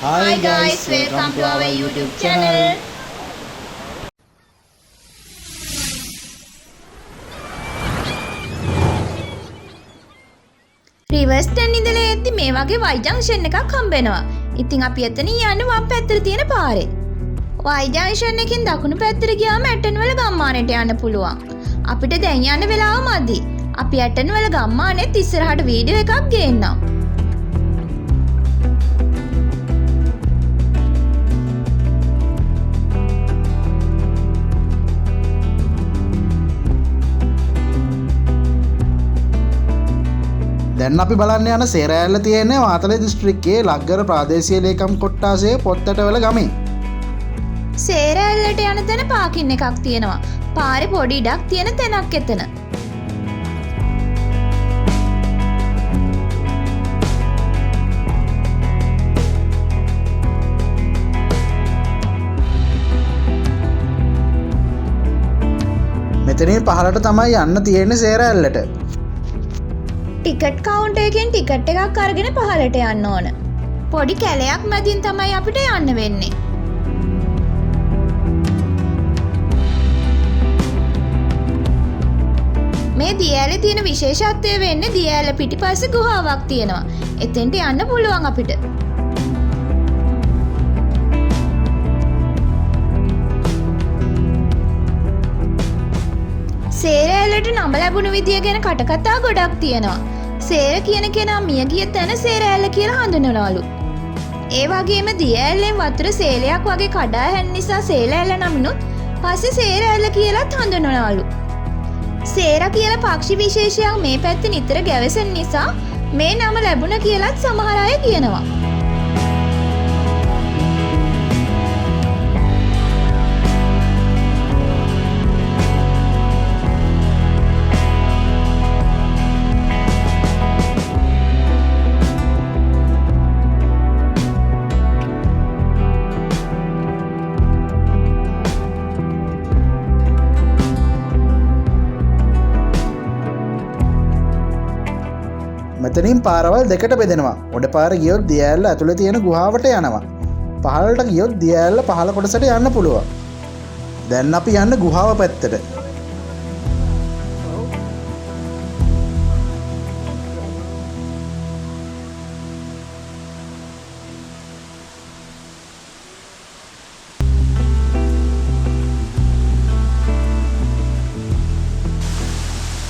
Hi guys, welcome to our YouTube channel. Riverston ඉඳලා එද්දි මේ වගේ වයි ජංක්ෂන් එකක් හම්බ වෙනවා. ඉතින් අපි එතනින් යන්නේ වම් පැත්තට තියෙන පාරේ. වයි ජංක්ෂන් එකෙන් දකුණු පැත්තට ගියාම ඇටන්වල ගම්මානයට යන්න පුළුවන්. අපිට දැන් යන්න වෙලාව මදි. අපි ඇටන්වල ගම්මානෙත් ඉස්සරහට වීඩියෝ එකක් ගේන්නම්. දැන් අපි බලන්න යන සේරෑල්ල තියෙන්නේ මාතලේ දිස්ත්‍රික්කයේ ලක්ගර ප්‍රාදේශීය ලේකම් කොට්ටාසයේ පොත්තටවල ගමේ. සේරැල්ලට යන තැන පාකින් එකක් තියෙනවා. පාරේ පොඩි ඉඩක් තියෙන තැනක් එතන. මෙතනින් පහළට තමයි යන්න තියෙන්නේ සේරෑල්ලට. ටිකට් කවුන්ටර් එකෙන් ටිකට් එකක් අරගෙන පහළට යන්න ඕන. පොඩි කැලයක් මැදින් තමයි අපිට යන්න වෙන්නේ. මේ දිය ඇලේ තියෙන විශේෂත්වය වෙන්නේ දිය ඇල පිටිපස්සේ ගුහාවක් තියෙනවා. එතෙන්ට යන්න පුළුවන් අපිට. සේරෑල්ලට නම ලැබුණු විදිය ගැන කටකතා ගොඩක් තියෙනවා. සේර කියන කෙනා මිය ගිය තැන සේරෑල්ල කියලා හඳුන්වනවලු. ඒ වගේම දිය ඇල්ලෙන් වතුර සේලයක් වගේ කඩා හැරෙන නිසා සේලැල්ල නමිනුත් පස්සේ සේරෑල්ල කියලත් හඳුන්වනවලු. සේර කියලා පක්ෂි විශේෂයක් මේ පැත්තේ නිතර ගැවසෙන නිසා මේ නම ලැබුණ කියලත් සමහර අය කියනවා. මෙතනින් පාරවල් දෙකට බෙදෙනවා. උඩ පාර ගියොත් දිය ඇල්ල ඇතුලේ තියෙන ගුහාවට යනවා. පහළට ගියොත් දිය ඇල්ල පහළ කොටසට යන්න පුළුවන්. දැන් අපි යන්න ගුහාව පැත්තට.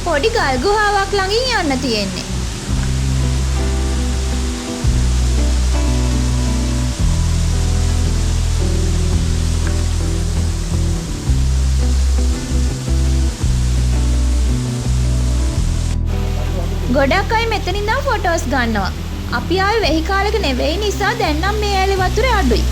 පොඩි ගල් ගුහාවක් ළඟින් යන්න තියෙන්නේ. ගොඩක් අය මෙතන ඉඳන් ෆොටෝස් ගන්නවා. අපි ආවේ වෙහි කාලෙක නෙවෙයි නිසා දැන් නම් මේ ඇලේ වතුර අඩුයි.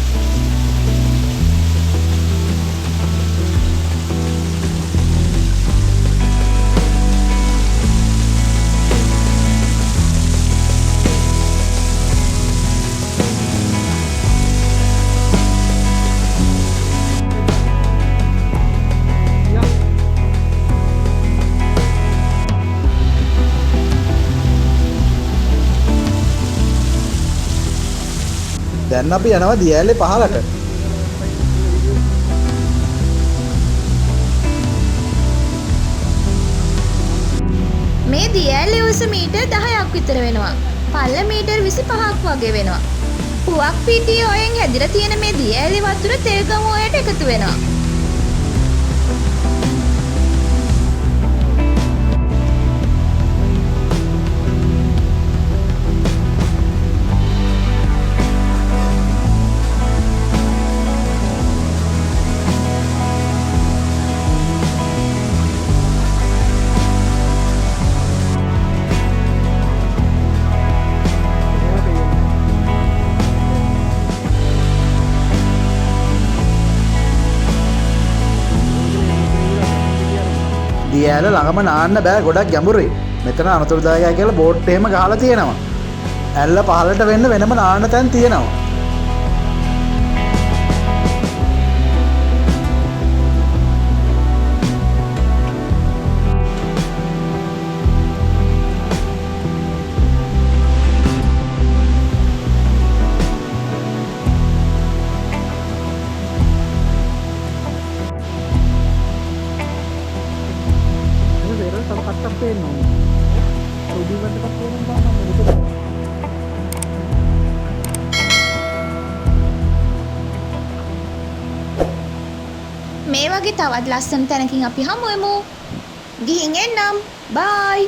දැන් අපි යනවා දිය ඇල්ලේ පහළට. මේ දිය ඇල්ලේ උස මීටර් 10ක් විතර වෙනවා. පල්ල මීටර් 25ක් වගේ වෙනවා. පුවක් පිටිය ඔයෙන් හැදිලා තියෙන මේ දිය ඇලේ වතුර තෙල්ගම ඔයට එකතු වෙනවා. දිය ඇල ළඟම නාන්න බෑ, ගොඩක් ගැඹුරුයි. මෙතන අනතුරුදායකයි කියලා බෝට් එහෙම ගහලා තියෙනවා. ඇල්ල පහළට වෙන්න වෙනම නාන්න තැන් තියෙනවා. පේන්න ඕනේ. අර උඩින් වැට්ටක් පේනවා මම මෙතන. මේ වගේ තවත් ලස්සන තැනකින් අපි හමු වෙමු. ගිහින් එන්නම්. බයි.